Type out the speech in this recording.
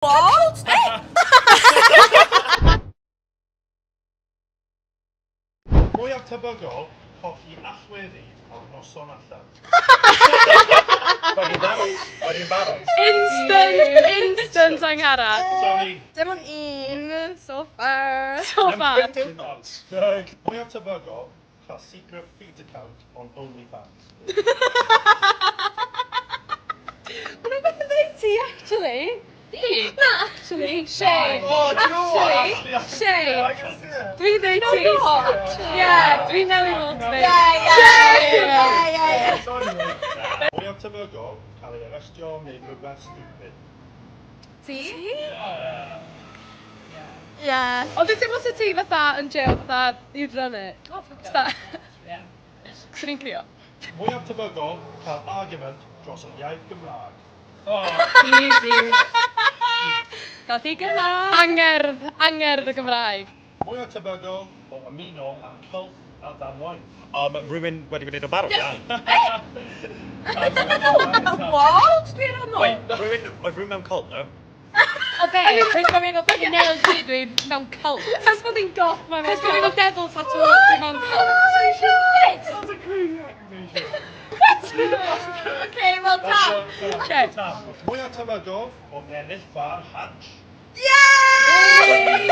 What? Mwyaf tebygol, colli allweddi ar noson allan. Mae'n barod. Mae'n barod. Instant, instant Angharad. Sorry. Dim ond un, so far. So far. Mwyaf tebygol, cael secret feed account on OnlyFans. Mae'n beth yn dweud ti, actually. Ti? Na, actually, Shay. Oh, do you know what? Actually, Shay. I can see it. Dwi'n dweud ti. Yeah, dwi'n newid fod fi. Yeah. Sorry, mate. Mwyaf tebygol, cael ei arestio am wneud rhywbeth stupid. Ti? Yeah. Ond dwi'n teimlo sut ti fatha yn jail, fatha, you'd run it. Oh, fuck Fatha, Yeah. swn i'n crio. Mwyaf tebygol, cael argument dros yr iaith Gymraeg. Oh, Easy. Gael ti Gymraeg. Angerdd, angerdd y Gymraeg. Mwyaf tebygol o ymuno â cult ar ddamwain. Rhywun wedi gwneud o'n barod. What? Dwi'n rhan Wait, rhywun, oedd rhywun mewn cult, no? O be? Cos bod fi'n fucking nails fi, dwi'n mewn cult. Cos bod hi'n goth, mae'n Cos bod fi'n fel devil tattoo, dwi'n mewn cult. That's a crazy accusation. Okay, well, tap. Okay. Mwyaf tebygol o ennill bar Hansh. Yeah!